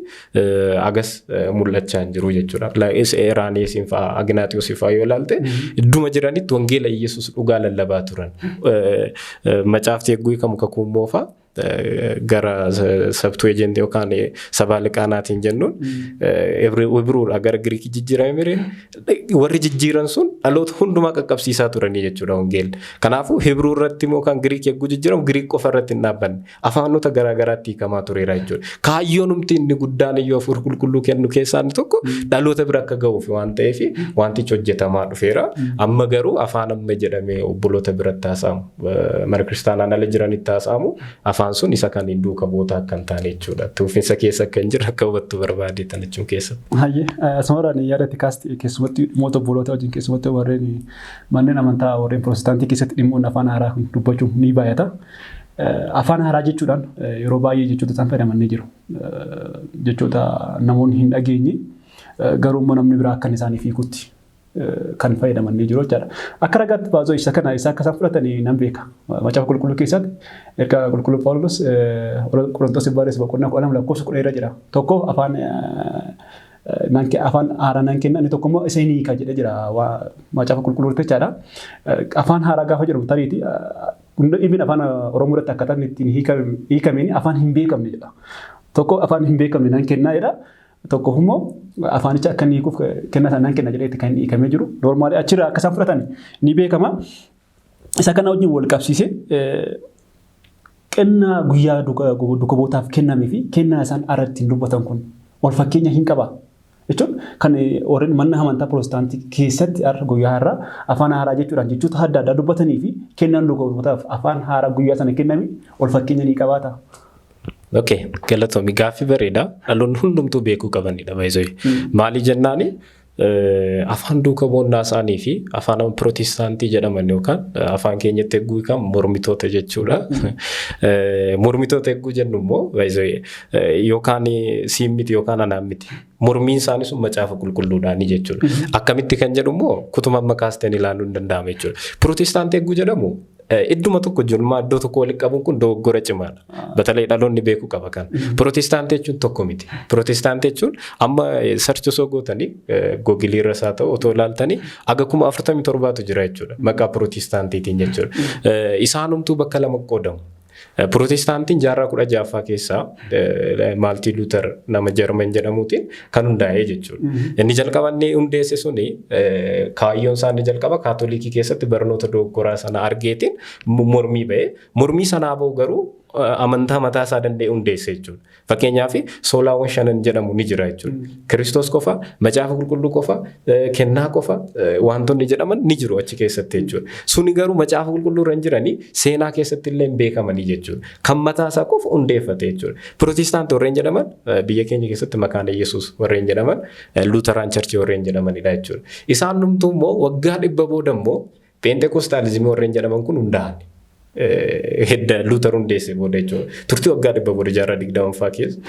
agas mul'achaa hin jiru jechuudha. Eraaniyeesiin fa'aa, Agnaatiyoosii fa'aa yoo ilaalte, idduma jiranitti wangeela Iyyasuus dhugaa lallabaa turan. Macaafti eegguu hiikamu kakuu moofaa gara Septuagint yookaan sabaa liqaanaatiin jennuun Ibruudha gara Giriikii jijjiirame mire, warri jijjiiran sun dhaloota hundumaa qaqqabsiisaa turanii jechuudha wangeelli. Kanaafuu Hibruu irratti immoo kan Giriik yogguu jijjiiramu Giriik qofa irratti hin dhaabbanne, afaanota garaa garaatti hiikamaa tureera jechuudha. Kaayyoon inni guddaan iyyuu hafuura qulqulluu kennu keessaa inni tokko dhaloota bira akka ga'uuf waan ta'eef wantichi hojjetamaa dhufeera. Amma garuu afaan amma jedhamee obboloota biratti haasa'amu, mana kiristaanaan ala jiranitti haasa'amu, afaan sun isa kan hin duuka bu'oota akka hin taane jechuudha. Tuufinsa keessa akka hin jirre akka hubattu barbaadeetan jechuun keessatti. Hayyee, asumarraan yaadatti kaasti, keessumatti dhimmoota obboloota wajjin, keessumatti warreen manneen amantaa warreen pirootestaantii keessatti dhimmoonni afaan haaraa kun dubbachuun ni baay'ata. Afaan haaraa jechuudhaan yeroo baay'ee jechoota isaan fayyadaman ni jiru. Jechoota namoonni hin dhageenye, garuu immoo namni biraa akka isaaniif hiikutti kan fayyadaman ni jiru jechaadha. Akka ragaatti baazoo isa kana isa akka isaan fudhatanii nan beeka. Macaafa Qulqulluu keessatti erga Qulqulluu Phaawulos Qorontoos barreesse boqonnaa 12 lakkoofsa 10 irra jira. Tokko afaan haaraa nan kenna, inni tokko immoo isa hin hiika jedhee jira Macaafa Qulqulluu jechaadha. Afaan haaraa gaafa jedhamu tariiti dhibin afaan Oromoo irratti akkaataan ittiin hiikameen afaan hin beekamne jedha. Tokko afaan hin beekamne nan kennaa jedha. Tokko immoo afaanicha akka inni hiikuuf kennaa sana nan kenna jedhee kan inni hiikamee jiru. Normally achirraa akka isaan fudhatan ni beekama. Isa kana wajjin wal qabsiisee, kennaa guyyaa duuka bu'ootaaf kennamee fi kennaa isaan ara ittiin dubbatan kun wal fakkeenya hin qaba. Jechuun kan warreen mana amantaa pirootestaantii keessatti har'a guyyaa har'aa afaan haaraa jechuudhaan jechoota adda addaa dubbatanii fi kennaan duuka bu'ootaaf afaan haaraa guyyaa sana kenname wal fakkeenya ni qabaata. Okay, galatoomi, gaaffii bareeda. Dhaloonni hundumtuu beekuu qabanidha baay'ee. Maali jennaani, afaan duuka bu'oonnaa isaanii fi afaan pirootestaantii jedhaman yookaan afaan keenyatti egguu kan mormitoota jechuudha. Mormitoota egguu jennu immoo yookaan siin miti yookaan anaan miti. Mormiin isaanii sun Macaafa Qulqulluudhaani jechuudha. Akkamitti kan jedhu immoo kutuma amma kaasteen ilaaluun hin danda'ama jechuudha. Pirootestaantii egguu jedhamu idduma tokko jirmaa iddoo tokko walitti qabuun kun dogoggora cimaadha. Batalee dhaloonni beekuu qaba kan. Pirootestaantii jechuun tokko miti. Pirootestaantii jechuun amma search osoo gootanii Google irras haa ta'u otoo ilaaltanii aga 47,000tu jira jechuudha. Maqaa pirootestaantiitiin jechuudha. Isaanumtuu bakka lama qoodamu. Pirootestaantiin jaarraa 16ffaa keessaa Maartiin Luuter nama Jarman jedhamuutiin kan hundaa'e jechuudha. Inni jalqaba inni hundeesse suni kaayyoon isaa inni jalqaba Kaatolikii keessatti barnoota dogoggoraa sana argeetiin mormii ba'e. Mormii sanaa ba'u garuu amantaa mataa isaa danda'e hundeesse jechuudha. Fakkeenyaaf soolaawwan shanan jedhamu ni jira jechuudha. Kiristoos qofa, Macaafa Qulqulluu qofa, kennaa qofa wantoonni jedhaman ni jiru achi keessatti jechuudha. Suni garuu Macaafa Qulqulluu irra hin jiranii, seenaa keessatti illee hin beekamanii jechuudha. Kan mataa isaa qofa hundeeffate jechuudha. Pirootestaantii warreen jedhaman biyya keenya keessatti Makaana Yesuus warreen jedhaman, Lutheran Church warreen jedhamanidha jechuudha. Isaan dhumtuu immoo waggaa 100 booda immoo Peentekostaalizimii warreen jedhaman kun hundaa'an. Hedda Luuter hundeesse booda jechuudha. Turtii waggaa 100 booda jaarraa 20ffaa keessa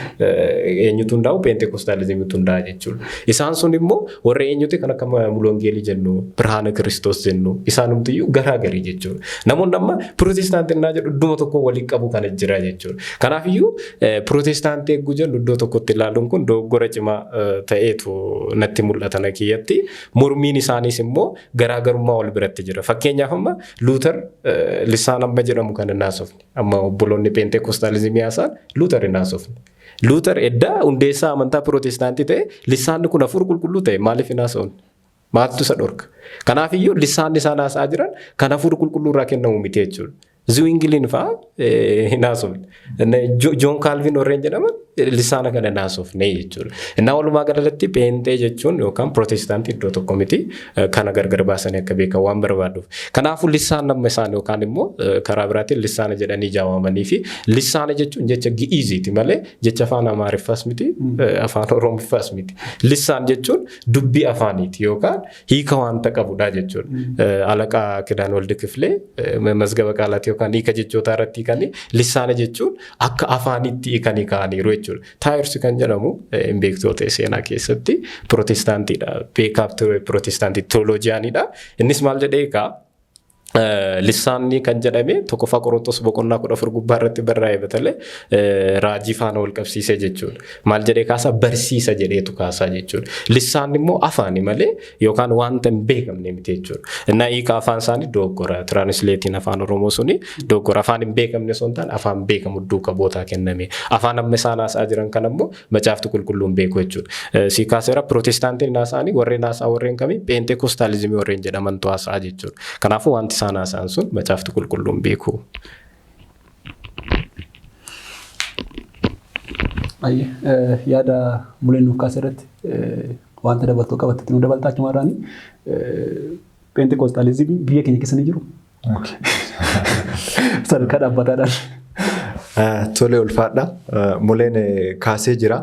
eenyutu hundaa'u? Peentekostaalizimiitu hundaa'a jechuudha. Isaan sun immoo warra eenyuti? Kan akka Mulongeelii jennu, Birhaana Kiristoos jennu, isaanumtiyyuu garaa garii jechuudha. Namoonni amma pirootestaantii innaa jedhu idduma tokko waliin qabu kana jira jechuudha. Kanaafiyyuu pirootestaantii eeguu jennu iddoo tokkotti ilaaluun kun dogoggora cimaa ta'eetu natti mul'ata na kiyyatti. Mormiin isaaniis immoo garaagarummaa wal biratti jira. Fakkeenyaaf amma Luuter lissaan amma jedhamu kan hin haasofne. Amma obboloonni Peentekostaalizimii haasa'an Luuter hin haasofne. Luuter eddaa hundeessaa amantaa pirootestaantii ta'e, lissaanni kun hafuura qulqulluu ta'e maaliif hin haasofne? Maaltu isa dhorka? Kanaafiyyuu lissaanni isaan haasa'aa jiran kan hafuura qulqulluu irraa kennamu miti jechuudha. Zuwingiliin fa'aa hin haasofne. Joon Kaalvin warreen jedhaman lissaana kana hin haasofne jechuudha. Innaa walumaa galatti peenxee jechuun yookaan pirootestaantii iddoo tokko miti, kana gargar baasanii akka beekan waan barbaaduuf. Kanaafuu lissaan amma isaan yookaan immoo karaa biraatiin lissaana jedhanii jaawamanii fi lissaana jechuun jecha Gi'iiziiti malee jecha afaan Amaariffaas miti, afaan Oromiffaas miti. Lissaan jechuun dubbii afaaniiti yookaan hiika wanta qabudha jechuudha. Alaqaa Kidaan Waldi Kifilee mazgaba qaalaati yookaan hiika jechootaa irratti hiikanii lissaana jechuun akka afaanitti hiikanii kaa'aniiru jechuudha. Taayirsi kan jedhamu hin beektuu ta'e seenaa keessatti pirootestaantiidha. Beekaaf ture, pirootestaantii theologianidha. Innis maal jedhee hiikaa? Lissaanni kan jedhame 1ffaa Qorontos boqonnaa 14 gubbaa irratti barraa'e batalee raajii faana wal qabsiisee jechuudha. Maal jedhee kaasaa? Barsiisa jedheetu kaasaa jechuudha. Lissaanni immoo afaani malee yookaan wanta hin beekamne miti jechuudha. Innaa hiika afaan isaanii dogoggora. Translate iin afaan Oromoo suni dogoggora. Afaan hin beekamne osoo hin taane afaan beekamu duuka bootaa kenname. Afaan amma isaan haasa'aa jiran kan ammoo macaafti qulqulluun beeku jechuudha. Si kaaseera, pirootestaantiin haasa'anii warreen haasa'aa warreen kamii? Peentekostaalizimii warreen jedhamantu haasa'aa jechuudha. Kanaafuu wanti isaan haasa'an sun macaafti qulqulluun beeku. Ayyee, yaada Muleen nuuf kaase irratti wanta dabaltuu qabatte nu dabaltaa. Achumarraani peentekostaalizimiin biyya keenya keessa ni jiru sadarkaa dhaabbataadhaan? Tole, ulfaadha. Muleen kaasee jira.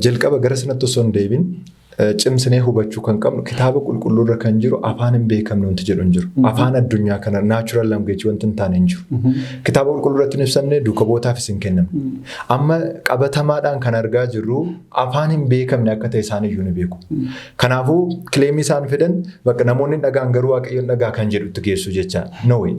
Jalqaba gara sanatti osoo hin deebin cimsinee hubachuu kan qabnu kitaaba qulqulluurra kan jiru afaan hin beekamne wanti jedhu hin jiru. Afaan addunyaa kana natural language wanti hin taane hin jiru. Kitaaba qulqulluu irratti hin ibsamne, duuka bu'ootaafis hin kennamne. Amma qabatamaadhaan kan argaa jirru afaan hin beekamne akka ta'e isaan iyyuu ni beeku. Kanaafuu claim ii isaan fidan bakka namoonni hin dhagaan garuu Waaqayyoon dhagaa kan jedhutti geessu jecha. No way.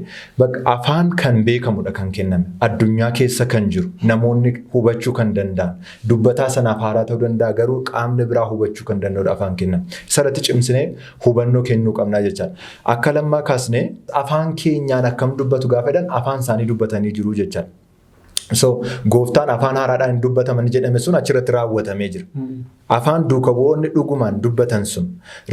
Bakka afaan kan beekamudha kan kenname. Addunyaa keessa kan jiru namoonni hubachuu kan danda'an, dubbataa sanaaf haaraa ta'uu danda'a, garuu qaamni biraa hubachuu kan danda'udha afaan kenname. Isarratti cimsinee hubannoo kennuu qabnaa jechaadha. Akka lammaa kaasnee afaan keenyaan akkam dubbatu gaafa jedhan, afaan isaanii dubbatanii jiru jechaadha. So gooftaan afaan haaraadhaan hin dubbataman jedhame sun achirratti raawwatamee jira. Afaan duuka bu'oonni dhugumaan dubbatan sun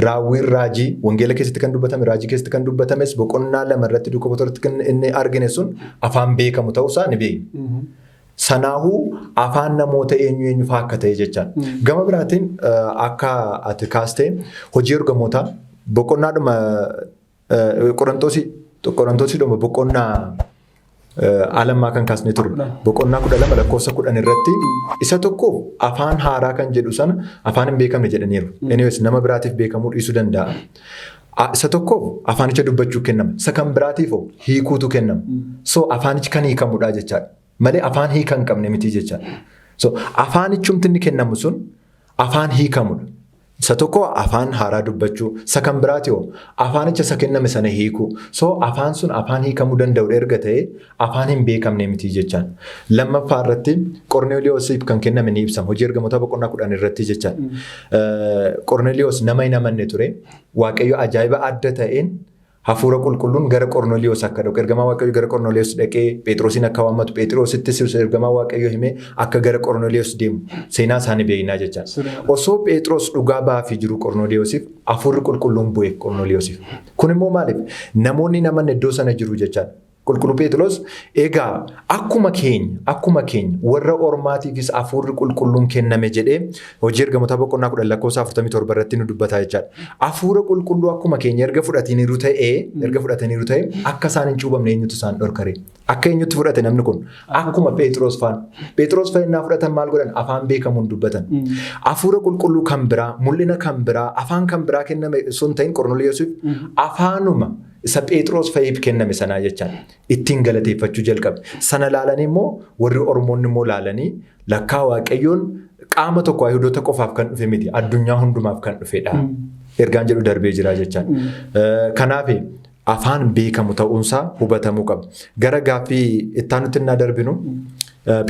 raawwiin raajii wangeela keessatti kan dubbatame, raajii keessatti kan dubbatames, boqonnaa 2 irratti duuka bu'oota irratti kan inni argine sun afaan beekamu ta'uusaa ni beekna. Sanaahuu afaan namoota eenyu eenyu fa'aa akka ta'e jechaadha. Gama biraatiin akka ati kaastee hojii ergamootaa boqonnaadhuma Qorontoosiidhuma boqonnaa alammaa kan kaasnee turre boqonnaa 12 lakkoofsa 10 irratti isa tokkoof afaan haaraa kan jedhu sana afaan hin beekamne jedhaniiru. Anyways, nama biraatiif beekamuu dhiisuu danda'a. Isa tokkoof afaanicha dubbachuu kennama. Isa kan biraatiif hoo hiikuutu kennama. So afaanichi kan hiikamudha jechaadha. Malee afaan hiika hin qabne miti jechaadha. So afaanichumti inni kennamu sun afaan hiikamudha. Isa tokko afaan haaraa dubbachuu, isa kan biraati hoo afaanicha isa kenname sana hiikuu. So afaan sun afaan hiikamuu danda'udha erga ta'e afaan hin beekamne miti jechaan. Lammaffaa irratti Qorneeliyoosiif kan kenname ni ibsama. Hojii ergamoota boqonnaa 10 irratti jechaan. Qorneeliyoos nama hin amanne ture. Waaqayyo ajaa'iba adda ta'een hafuura qulqulluun gara Qorneeliyoos akka dhaqu, ergamaa Waaqayyo gara Qorneeliyoos dhaqee Phexrosin akka waammatu, Phexrosittis ergamaa Waaqayyo himee akka gara Qorneeliyoos deemu seenaa isaanii beeknaa jecha. Osoo Phexros dhugaa baafii jiru Qorneeliyoosiif hafuurri qulqulluun bu'eef Qorneeliyoosiif. Kun immoo maaliif? Namoonni namanne iddoo sana jiru jechaadha. Qulqulluu Phexros egaa akkuma keenya warra ormaatiifis hafuurri qulqulluun kenname jedhee hojii ergamoota boqonnaa 10 lakkoofsa 47 irratti nu dubbata jechaadha. Hafuura qulqulluu akkuma keenya erga fudhataniiru ta'ee akka isaan hin cuubamne eenyutu isaan dhorkare? Akka eenyutti fudhate namni kun? Akkuma Phexros faan. Phexros fa'innaa fudhatan maal godhan? Afaan beekamuun dubbatan. Hafuura qulqulluu kan biraa, mul'ina kan biraa, afaan kan biraa kenname sun ta'in Qorneeliyoosiif afaanuma isa Phexros fa'iif kenname sanaa jechaan ittiin galateeffachuu jalqabe. Sana laalanii immoo warri Oromoonni immoo laalanii lakkaa Waaqayyoon qaama tokko Ayihudoota qofaaf kan dhufe miti, addunyaa hundumaaf kan dhufedha. Ergaan jedhu darbee jira jechaan. Kanaaf afaan beekamu ta'uunsaa hubatamuu qaba. Gara gaaffii ittaanutti innaa darbinu,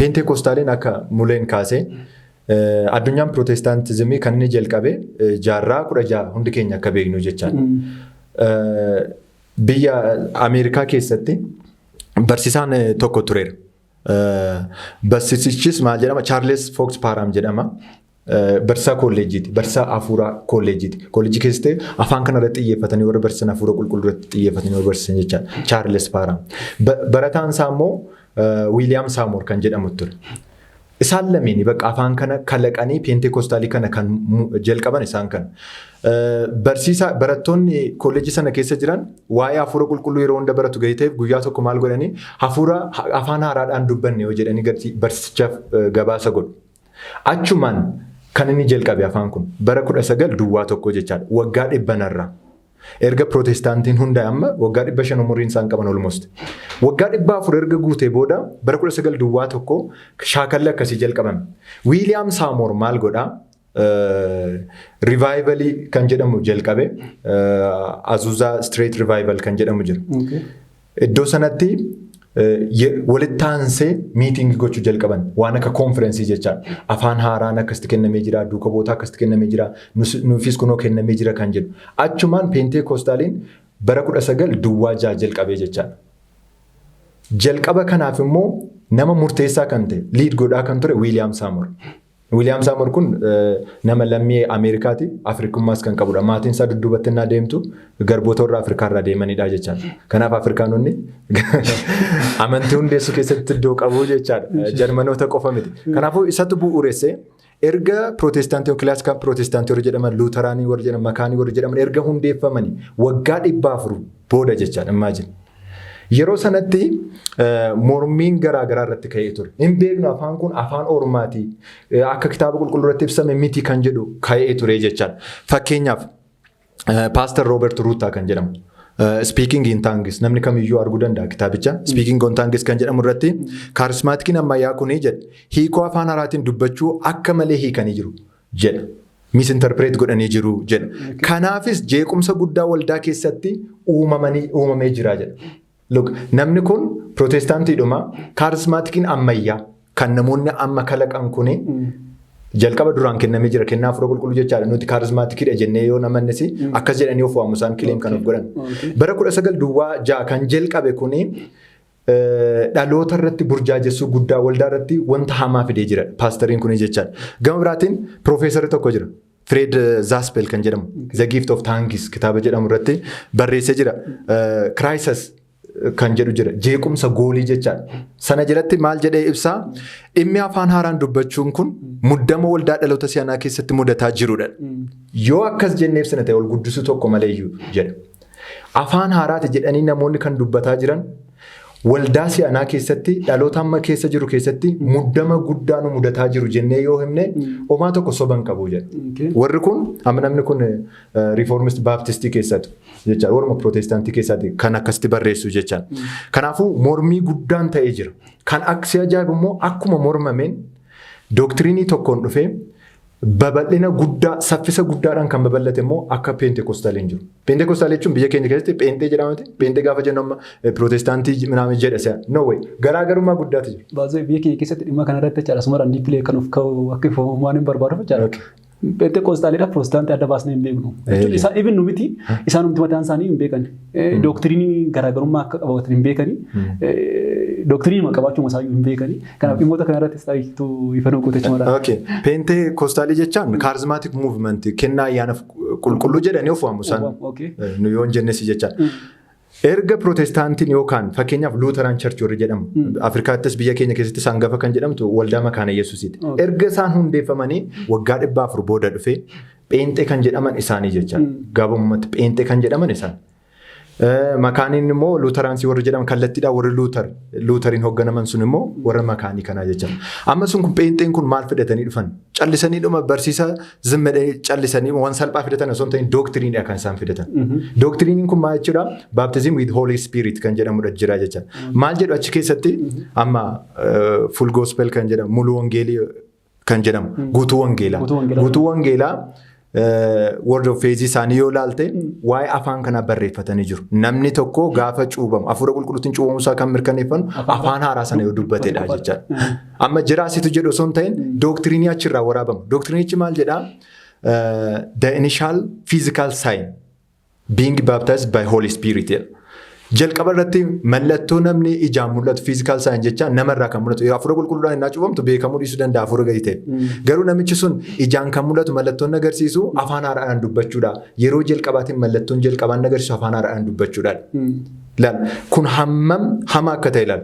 Peentekostaaliin akka Muleen kaasee addunyaan pirootestaantizimii kan inni jalqabe jaarraa 16 hundi keenya akka beeknu jechaan. Biyya Ameerikaa keessatti barsiisaan tokko tureera. Barsiisichis maal jedhama? Charles Fox Parham jedhama. Barsiisaa kolleejjiiti. Barsiisaa hafuuraa kolleejjiiti. Kolleejjii keessatti afaan kana irratti xiyyeeffatanii warra barsiisan, hafuura qulqulluu irratti xiyyeeffatanii warra barsiisan jechaadha. Charles Parham. Barataan isaa immoo Wiiliyaam Saamoor kan jedhamu ture. Isaan lameen bakka afaan kana kalaqanii peenteekostaalii kana kan jalqaban isaan kana. Barsiisaa barattoonni kolleejjii sana keessa jiran waa'ee hafuura qulqulluu yeroo hunda baratu gahee ta'eef guyyaa tokko maal godhanii, hafuura afaan haaraadhaan dubbanne yoo jedhanii barsiisichaaf gabaasa godhu. Achumaan kan inni jalqabe afaan kun bara 1901 jechaadha. Waggaa dhibbanarraa. Erga pirootestaantiin hundaa'e amma waggaa 500 umuriin isaan qaban almost. Waggaa 400 erga guutee booda bara 1901 shaakalli akkasii jalqabame. Wiiliyaam Saamoor maal godhaa? Revivalii kan jedhamu jalqabe, Azusa Street Revival kan jedhamu jira. Iddoo sanatti walitti aansee meetingii gochuu jalqaban, waan akka conferenceii jechaadha. Afaan haaraan akkasitti kennamee jira, duuka bu'oota akkasitti kennamee jira, nuufis kunoo kennamee jira kan jedhu. Achumaan Peenteekostaaliin bara 1906 jalqabee jechaadha. Jalqaba kanaaf immoo nama murteessaa kan ta'e, lead godhaa kan ture, Wiiliyaam Saamoor. Wiiliyaam Saamoor kun nama lammii Ameerikaati, Afrikummaas kan qabudha. Maatiin isaa dudduubatti innaa deemtu garboota warra Afrikaa irraa deemanidha jechaadha. Kanaaf Afrikaanonni amantii hundeessuu keessatti iddoo qabu jechaadha. Jarmanoota qofa miti. Kanaafuu isatu bu'uuressee, erga Pirootestaantii, classical Pirootestaantii warra jedhaman, Luuteraanii warra jedhaman, Makaanii warra jedhaman erga hundeeffamanii waggaa 400 booda jechaadha, imagine. Yeroo sanatti mormiin garaa garaa irratti ka'ee ture. Hin beeknu, afaan kun afaan ormaati. Akka kitaaba qulqulluu irratti ibsame miti kan jedhu ka'ee ture jechaadha. Fakkeenyaaf, Pastor Roobert Ruutaa kan jedhamu. Speaking in Tongues, namni kamiyyuu arguu danda'a kitaabicha. Speaking in Tongues kan jedhamu irratti, charismaticiin ammayyaa kuni jedha, hiikoo afaan haaraatiin dubbachuu akka malee hiikanii jiru jedha. Misinterpret godhanii jiru jedha. Kanaafis jeequmsa guddaa waldaa keessatti uumamee jira jedha. Look, namni kun Pirootestaantiidhuma. Charismaticiin ammayyaa kan namoonni amma kalaqan kuni jalqaba duraan kennamee jira kennaa hafuura qulqulluu jechaadha. Nuti charismaticiidha jennee yoo namannis, akkas jedhanii of waamu isaan, claim kan of godhan. Bara 1906 kan jalqabe kuni dhaloota irratti burjaajessuu guddaa, waldaa irratti wanta hamaa fidee jira paastariin kuni jechaadha. Gama biraatiin piroofeesarri tokko jira. Fred Zaspel kan jedhamu, The Gift of Tongues kitaaba jedhamu irratti barreessee jira. Crisis kan jedhu jira. Jeequmsa goolii jechaadha. Sana jalatti maal jedhee ibsaa? Dhimmi afaan haaraan dubbachuun kun muddama waldaa dhaloota si'anaa keessatti mudataa jirudha. Yoo akkas jennee ibsina ta'e, ol guddisuu tokko maleeyyuu jedha. Afaan haaraati jedhanii namoonni kan dubbataa jiran waldaa si'anaa keessatti, dhaloota amma keessa jiru keessatti muddama guddaa nu mudataa jiru jennee yoo himne, homaa tokko soban qabu jedha. Warri kun amma, namni kun Reformist Baptistii keessatti jechaadha. Warruma Pirootestaantii keessatti kan akkasitti barreessu jechaadha. Kanaafuu mormii guddaan ta'ee jira. Kan aksi ajaa'ibu immoo, akkuma mormameen doctrineii tokkoon dhufee babal'ina guddaa, saffisa guddaadhaan kan babal'ate immoo akka Peentekostaaliin jiru. Peentekostaal jechuun biyya keenya keessatti Pheenxee jedhamati. Pheenxee gaafa jennu amma Pirootestaantii minaamin jedha si'a. No way. Garaagarummaa guddaatu jira. Baazoo, biyya keenya keessatti dhimma kanarratti jechaadha. Asumarraan deeply kan of ka'u akka ifamu waan hin barbaaduuf jechaadha. Peentekostaaliidhaaf Pirootestaantii adda baasnee hin beeknu. Isaan even nu miti, isaan numti mataan isaanii hin beekan. Doctrineii garaagarummaa akka qabaatan hin beekani. Doctrineii qabaachuu isaayyuu hin beekani. Kanaaf dhimmoota kanarrattis ta'itu ifa nu goote jechuudha. Okay. Peentekoostaalii jechaan charismatic movement, kennaa ayyaana qulqulluu jedhanii of waamu isaan. Nu yoo hin jennes jechaan. Erga Pirootestaantiin yookaan fakkeenyaaf Lutheran Church warri jedhamu, Afrikaattis biyya keenya keessatti hangafa kan jedhamtu waldaa Makaana Yesuusiiti. Erga isaan hundeeffamanii waggaa 400 booda dhufee Pheenxee kan jedhaman isaanii jechaadha. Gabaabumatti Pheenxee kan jedhaman isaan. Makaaniin immoo Luuteransii warri jedhaman kallattiidhaan warri Luuteriin hoogganaman sun immoo warra Makaanii kanaa jechaadha. Amma sun kun, Pheenxeen kun maal fidatanii dhufan? Callisanii dhuma barsiisa zimmadhee callisanii waan salphaa fidatan osoo hin ta'in, doctrineiidha kan isaan fidatan. Doctrineiin kun maal jechuudha? Baptism with Holy Spirit kan jedhamudha jira jechaadha. Maal jedhu achi keessatti? Amma full gospel kan jedhamu, mulu wangeelii kan jedhamu, guutuu wangeelaa. Guutuu wangeelaa. Guutuu wangeelaa, Word of Faith isaanii yoo ilaalte, waa'ee afaan kanaa barreeffatanii jiru. Namni tokko gaafa cuubamu hafuura qulqulluutiin cuubamuu isaa kan mirkaneeffannu afaan haaraa sana yoo dubbatedha jechaadha. Amma jiraasitu jedhu osoo hin ta'in, doctrineii achirraa waraabamu. Doctrineichi maal jedhaa? The initial physical sign being baptized by Holy Spirit jedha. Jalqaba irratti mallattoo namni ijaan mul'atu, physical sign jecha namarraa kan mul'atu. Hafuura qulqulluudhaan innaa cuubamtu beekamuu dhiisuu danda'a hafuura gadi ta'e. Garuu namichi sun ijaan kan mul'atu, mallattoon agarsiisu afaan haaraadhaan dubbachuudha. Yeroo jalqabaatiin mallattoon jalqabaan agarsiisu afaan haaraadhaan dubbachuudha. Laal, kun hammam hamaa akka ta'e ilaal.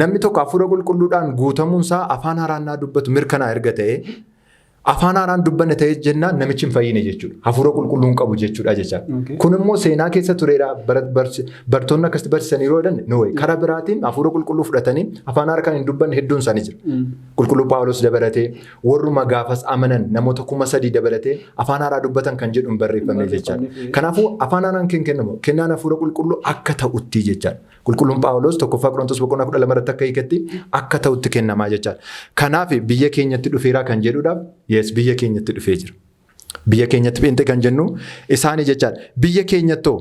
Namni tokko hafuura qulqulluudhaan guutamuunsaa afaan haaraan naa dubbatu mirkanaa erga ta'e, afaan haaraan dubbanne ta'e jennaan namichi hin fayyine jechuudha. Hafuura qulqulluu hin qabu jechuudha jechaadha. Kun immoo seenaa keessa tureera. Bartoonni akkasitti barsiisanii yeroo jedhan, no way. Karaa biraatiin hafuura qulqulluu fudhatanii afaan haaraa kan hin dubbanne hedduun isaanii jira. Qulqulluu Paawulos dabalatee, warruma gaafas amanan namoota 3000 dabalatee afaan haaraa dubbatan kan jedhu hin barreeffamne jechaadha. Kanaafuu afaan haaraan kan kennamu kennaan hafuura qulqulluu akka ta'utti jechaadha. Qulqulluun Phaawulos 1ffaa Qorontos boqonnaa 12 irratti akka hiiketti akka ta'utti kennamaa jechaadha. Kanaaf biyya keenyatti dhufeeraa kan jedhuudhaaf, yes, biyya keenyatti dhufee jira. Biyya keenyatti pheenxee kan jennu isaanii jechaadha. Biyya keenyattoo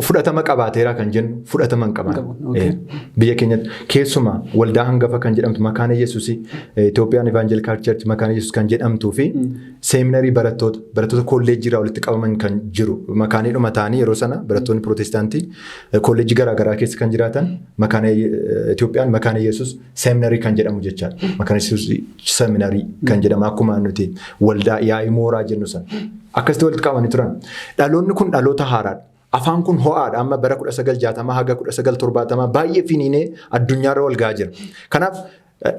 fudhatama qabaateera kan jennu fudhatama hin qaban. Biyya keenyatti keessumaa waldaa hangafa kan jedhamtu Makaana Yesuusii, Itoophiyaan Evangelical Church Makaana Yesuus kan jedhamtuu fi seeminarii barattoota kolleejjii irraa walitti qabaman kan jiru makaaniidhuma ta'anii, yeroo sana barattoonni pirootestaantii kolleejjii garaagaraa keessa kan jiraatan Makaana Itoophiyaan Makaana Yesuus seeminarii kan jedhamu jechaadha. Makaana Yesuus seeminarii kan jedhamu akkuma nuti waldaa yaa'ii mooraa jennu sana. Akkasitti walitti qabamanii turan. Dhaloonni kun dhaloota haaraadha. Afaan kun ho'aadha. Amma bara 1960 haga 1970 baay'ee finiinee addunyaarra wal gahaa jira. Kanaaf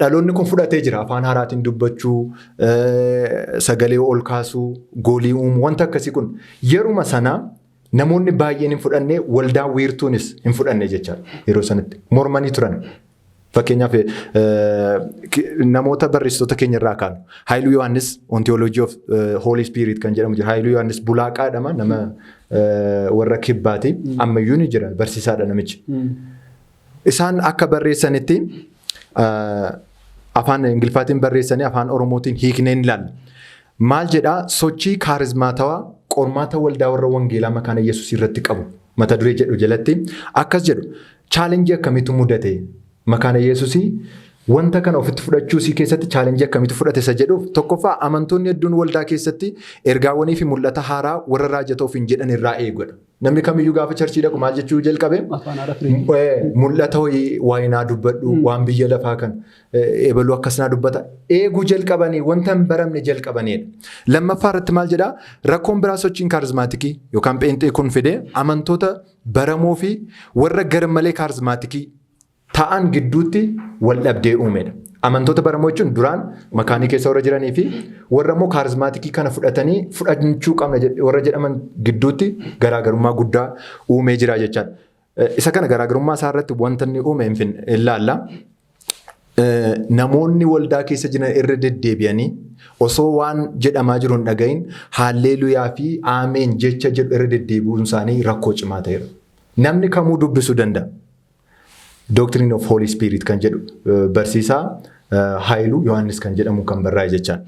dhaloonni kun fudhatee jira. Afaan haaraatiin dubbachuu, sagalee ol kaasuu, goolii uumuu, wanta akkasii kun yeruma sana namoonni baay'een hin fudhanne, waldaa wiirtuunis hin fudhanne jechaadha. Yeroo sanatti mormanii turan. Fakkeenyaaf namoota barreessitoota keenya irraa kaanu. Haayiluu Yohaannis On Theology of Holy Spirit kan jedhamu jira. Haayiluu Yohaannis Bulaaqaa jedhama, nama warra kibbaati. Ammayyuu ni jira, barsiisaadha namichi. Isaan akka barreessanitti, afaan Ingiliffaatiin barreessanii afaan Oromootiin hiiknee ni ilaalla. Maal jedhaa? "Sochii kaarizmaatawaa qormaata waldaa warra wangeelaa Makaana Yesuus irratti qabu" mata duree jedhu jalatti akkas jedhu: challenge akkamiitu mudate Makaana Yesuusii wanta kana ofitti fudhachuu isii keessatti, challenge akkamiitu fudhate isa jedhuuf, tokkoffaa, amantoonni hedduun waldaa keessatti ergaawwanii fi mul'ata haaraa warra raajata ofiin jedhan irraa eeguudha. Namni kamiyyuu gaafa church dhaqu maal jechuu jalqabe? Afaan haaraa firii. Mul'ata wayii waayinaa dubbadhu, waan biyya lafaa kan eebaluu akkasnaa dubbata. Eeguu jalqabanii, wanta hin baramne jalqabanidha. Lammaffaa irratti maal jedhaa? Rakkoon biraa sochiin kaarizmaatikii yookaan pheenxee kun fide amantoota baramoo fi warra garmalee kaarizmaatikii ta'an gidduutti wal dhabdee uumedha. Amantoota baramoo jechuun duraan makaanii keessa warra jiranii fi warra immoo kaarizmaatikii kana fudhatanii fudhachuu qabna warra jedhaman gidduutti garaagarummaa guddaa uumee jira jechaadha. Isa kana garaagarummaa isaa irratti wanta inni uume hin ilaalla. Namoonni waldaa keessa jiran irra deddeebi'anii osoo waan jedhamaa jiru hin dhagahin haalleluyaa fi aameen jecha jedhu irra deddeebi'uun isaanii rakkoo cimaa ta'eera. Namni kamuu dubbisuu danda'a. Doctrine of Holy Spirit kan jedhu barsiisaa Haayiluu Yohaannis kan jedhamu kan barraa'e jechaan.